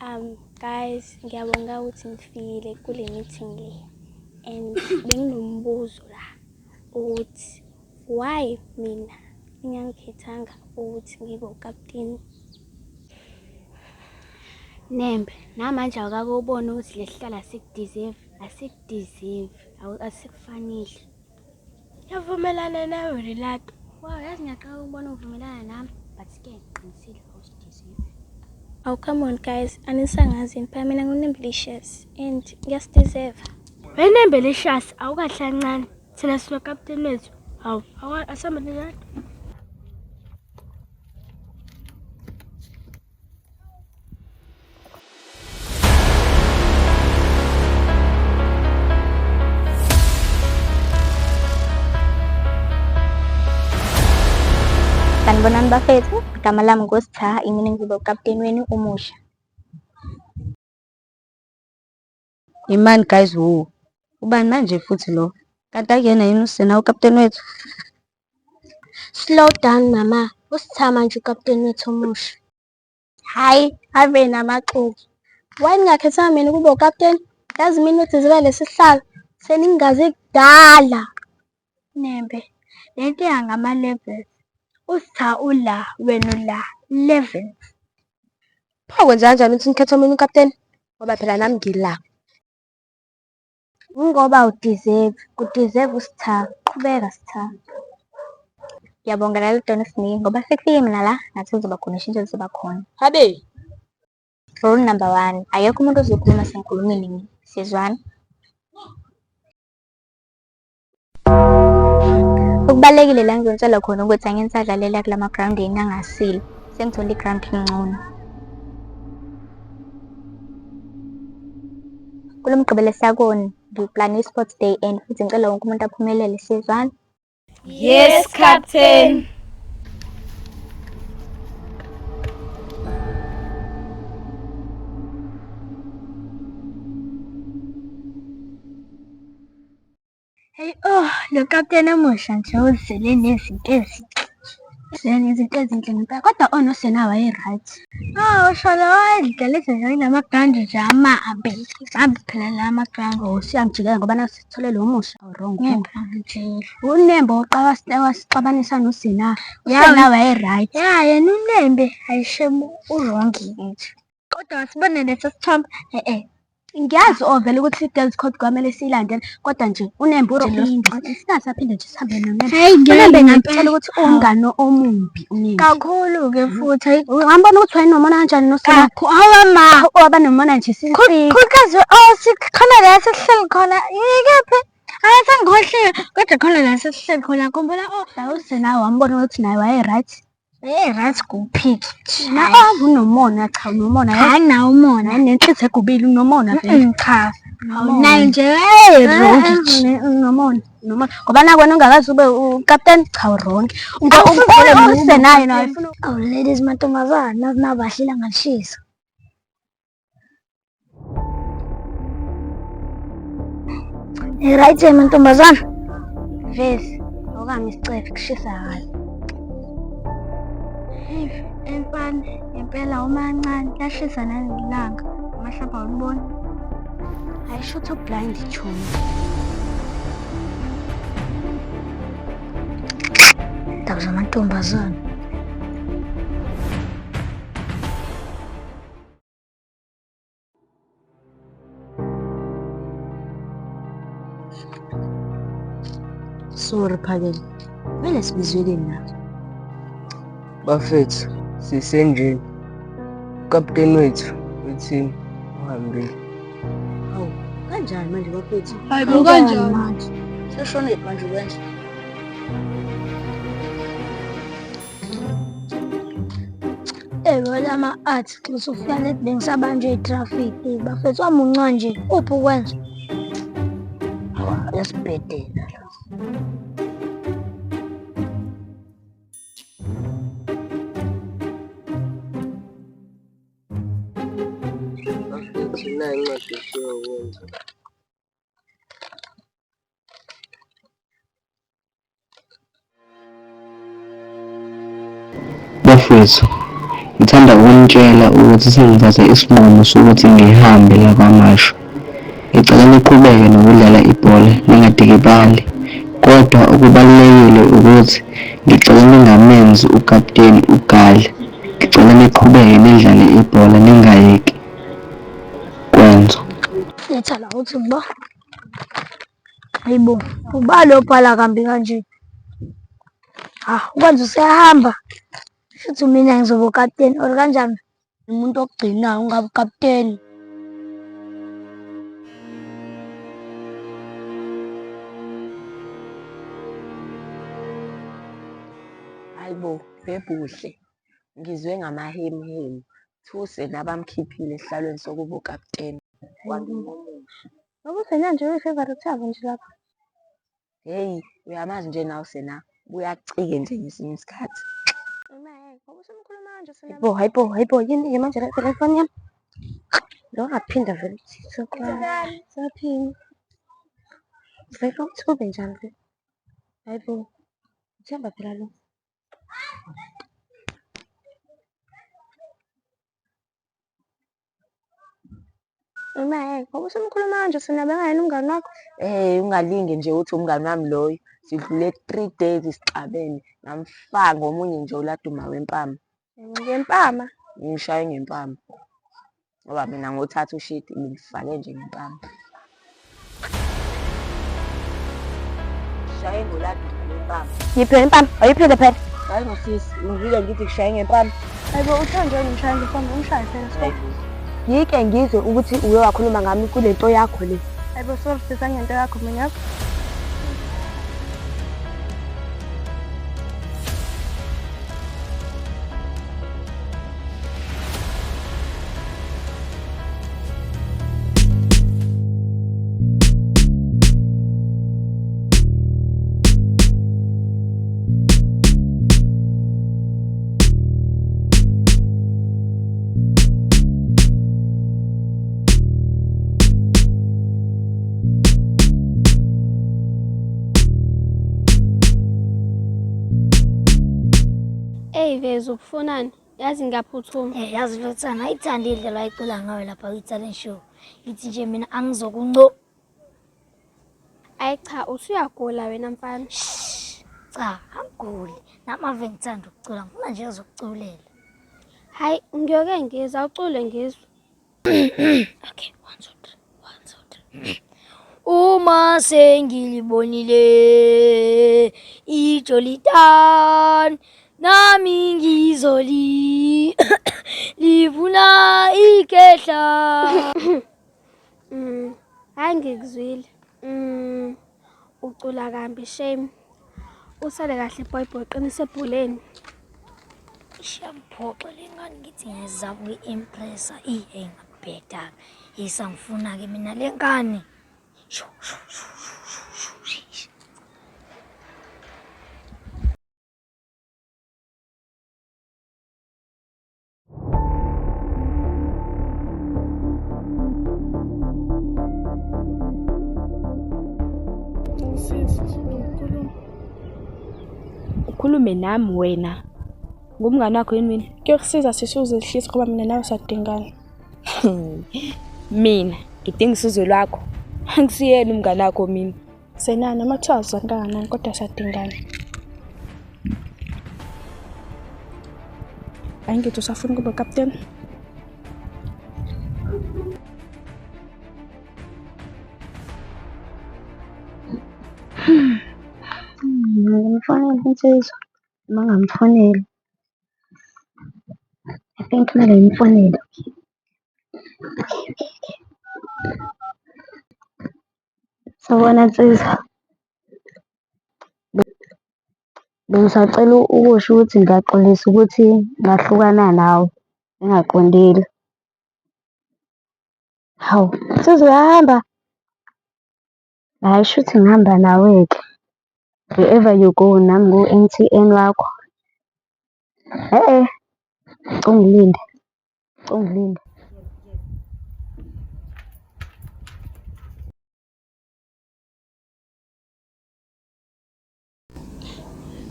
Guys, ngiyabonga ukuthi nifikile kule meeting le and benginombuzo la ukuthi why mina ningangikhethanga ukuthi ngibe ukapteni? Nembe, namanje awukake ubone ukuthi lesihlalo asikudeserve, asikudeserve, asikufanele. Ngiyavumelana nawe Relato. Wow, yazi ngiyaqala ukubona uvumelana nami, but ke ngiqinisile awusideserve. Oh, come on guys, anisangazi yini phela mina nginemblicious and ngiyasideserve. Wenembelishasi awukahle kancane. Thina sinokapteni wethu. Hawu, asambe Relato. Sanibonani bafethu, igama lami nguStha, imina ngizoba ukapteni wenu omusha. Imani guys wo. Ubani manje futhi lo? Kanti akuyena yini uSena ukapteni wethu? Slow down mama. UStha manje ukapteni wethu omusha. Hhayi, ave namaxoki. Why ningakhethanga mina ukuba ukapteni? Yazi mina uthi ziba lesi sihlalo seningazi kudala. Nembe, le nto yangama-levels. UStha ula, wena ula. Levels. Pho kwenza kanjani ukuthi nikhethe omunye ukapteni? Ngoba phela nami ngila. Ngoba awudeserve, kudeserve uStha. Qhubeka Stha. Ngiyabonga lalo dona sinike ngoba sekufike mina la ngathi kuzoba khona ushintsho oluzoba khona. Habe. Rule number one, akekho umuntu ozokhuluma sengikhulumile mina. Sizwana? Okubalulekile la ngizonitshela khona ukuthi angeke nisadlalela kulama ground enu angasile. Sengithole i-ground engcono. Kulo mgqibelo esiya kuwona ngiplane i-sports day and futhi ngicela wonke umuntu aphumelele sizwana? Yes, Captain. Hey oh, lo kapteni omusha nje uzele nezinto ezinhle. Uzele nezinto ezinhle ngempela kodwa onosena waye-right. Ah, usho lo wayedlalisa nje namagrandu nje amabi. Mabi phela la magrandu. Oh, siyangijikela ngoba nasithole lo musha wrong. Ngempela nje. Unembo wasixabanisa noSena. USena waye-right. Ya, yena unembe ayishemu u-wrong nje. Kodwa wasibone leso sithombe eh. Ngiyazi ovele ukuthi i-girls code kwamele siyilandele kodwa nje unembe singasaphinde nje sihambe nonembe. Hayi ngeke Unembe ngempela. ngakutshela ukuthi uwumngani omubi unembe. Kakhulu-ke futhi hayi. Wambona ukuthi wayenomona kanjani noSena? Hawa ma. Waba nomona nje sinsi. Khulukazi oh sikhona la sihleli khona. Yikephi? Hayi sengikhohliwe kodwa khona la sihleli khona khumbula oh. USena wambona ukuthi naye waye-right. Eh right kuphi? Na oh unomona cha unomona. Hayi nawo umona. Nenhliziyo egubile unomona vele. Cha. Awunayo nje eh wrong. Unomona, unomona. Ngoba nakwena ungakaze ube ukapteni cha wrong. Usenayo naye ufuna Oh ladies mantombazane nazi nabahle ilanga lishisa. Eh right mantombazane. Vezi, awukami isicefe kushisa kabi. Hey emfana ngempela umancane lashisa nalelanga noma mhlawumbe awuliboni. Hayi shuthi ublind chomi. Ndaba zamantombazane. Sorry Phakela. Vele sibizweleni la. Bafethu, sisenjini. Ukapteni wethu we-team uhambile. Hawu, kanjani manje bafethu? Hayi bo kanjani? Manje. Seshonephi manje ukwenza? Wena ama-art usufika nethi bengisabanjwe i-traffic bafethu wamunca nje uphi ukwenza Hawa, uyasibhedela la. Bafethu, nayi incwadi esiyokwenza. Bafethu, ngicela Ngithanda ukunitshela ukuthi sengithathe isinqumo sokuthi ngihambe la KwaMashu. Ngicela niqhubeke nokudlala ibhola ningadikibali. Kodwa okubalulekile ukuthi ngicela ningamenzi ukaputeni ugali. Ngicela niqhubeke nidlale ibhola ningayeki kwenza. Letha la uthi ngibo. Hayibo, ubani obhala kambi kanje? Ah, ukwenza useyahamba. Shuthi mina ngizoba ukapteni or kanjani? Umuntu okugcinayo ungabe ukapteni. Hayi bo, bebhuhle. Ngizwe ngamahemuhemu. Thuse nabamkhiphile esihlalweni sokuba ukapteni. Wangimumusha. Ngoba usenanje uyi-favourite yabo nje lapha. Hheyi, uyamazi nje nawe Sena, ubuye akucike nje ngesinye isikhathi. Hayibo, hayibo, hayibo, yini ke manje la vele ifoni yami? Lo ngaphinda vele uTikTok Saphini. Vele uthi ube njani vele? Hayibo, uthemba phela lo. Uma ngoba usumkhuluma kanje sina bengayena umngani wakho. Eh ungalinge nje uthi umngani wami loyo. Sidlule 3 days sixabene. Ngamfaka ngomunye nje uladuma wempama. Ngempama. Ngishaye ngempama. Ngoba mina ngothatha ushidi ngimfake nje ngempama. Shaye ngoladuma wempama. Yiphi impama? Ayiphinde phela. Hayi ngosisi, ngivile ngithi kushaye ngempama. Hayibo uthe nje ngimshaya ngempama, umshaye phela stop. Ngike ngizwe ukuthi uye wakhuluma ngami kule nto yakho le. Hayibo sorry sisa ngento yakho mina. Eyi Vezi ubufunani? Yazi ngiyaphuthuma. Eh yazi Lothana ayithandi indlela ayicula ngayo lapha kwi-talent show. Ngithi nje mina angizokunco. Ayi cha usuyagula wena mfana. Cha, angiguli. Nami ave ngithanda ukucula, ngifuna nje uzokuculela. Hayi ngiyoke ngizwe awucule ngizwe. Okay, 1 2 3. 1 2 3. Uma sengilibonile ijolitan nami ngizoli livuna ikhehla. Hayi ngikuzwile. Ucula kambi shame. Usale kahle boy boy qinisa ebholeni. Isiyangiphoxa le ngane ngithi ngiyazama ukuyi-impressa iye ngabheda isangifuna-ke mina le ngane. Shu shu shu shu shu shu shu. Ukhulume nami wena. Ngumngani wakho yini mina? Kuyokusiza sisi uzehlise ngoba mina nawe siyadingana. Mina ngidinga usizo lwakho. Angisiyena umngani wakho mina. Senana noma kuthiwa azizwani kangakanani kodwa siyadingana. Angithi usafuna ukuba kapteni? Ngimfonele insizwa noma ngingamfoneli. I think kumele ngimfonele. Sawubona nsizwa. Bengisacela ukusho ukuthi ngiyaxolisa ukuthi ngahlukana nawe ngingaqondile. Hawu, nsizwa uyahamba? Hhayi shuthi ngihamba nawe-ke. Wherever you go nami ngiwu-M_T_N wakho. E-e, ungilinde, ungilinde.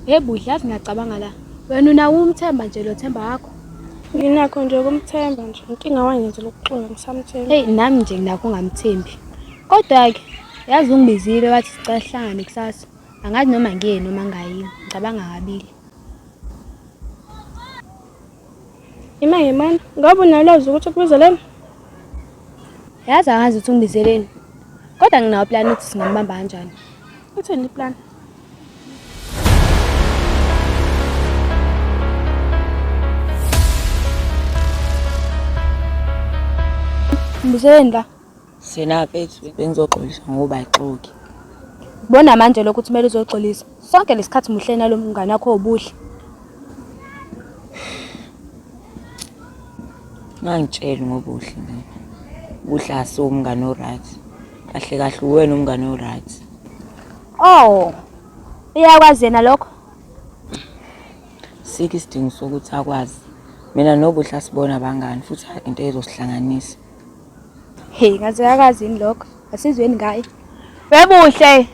Hey Budla, yazi ngiyacabanga la. Wena unawo umthemba nje lo Themba wakho. Nginakho nje ukumthemba nje. Inkinga wangenzela ukuxola ngisamthemba. Hey nami nje nginakho ungamthembi. Kodwa-ke yazi ungibizile wathi sicela sihlangane kusasa. Angazi noma ngiye noma ngayini. Ngicabanga kabili. Ima yimani, ngabe unalwazi ukuthi ukubizeleni? Yazi angazi ukuthi ungibizeleni. Kodwa nginawo plan ukuthi singambamba kanjani. Uthini iplan? Ngibizeleni la? Sena mfethu bengizoxolisa ngoba ixoki. Bona manje lokho ukuthi kumele uzoxolisa. Sonke lesikhathi muhle nalo mngane wakho obuhle. Ungangitsheli ngobuhle mina. Ubuhle asiwo umngane o-right. Kahle kahle uwena umngane o-right. Oh. Uyakwazi yena lokho? Sikho isidingo sokuthi akwazi. Mina nobuhle asibona abangani futhi into ezosihlanganisa. Hey, ngaze yakwazi yini lokho? Asizweni ngaye. Webuhle.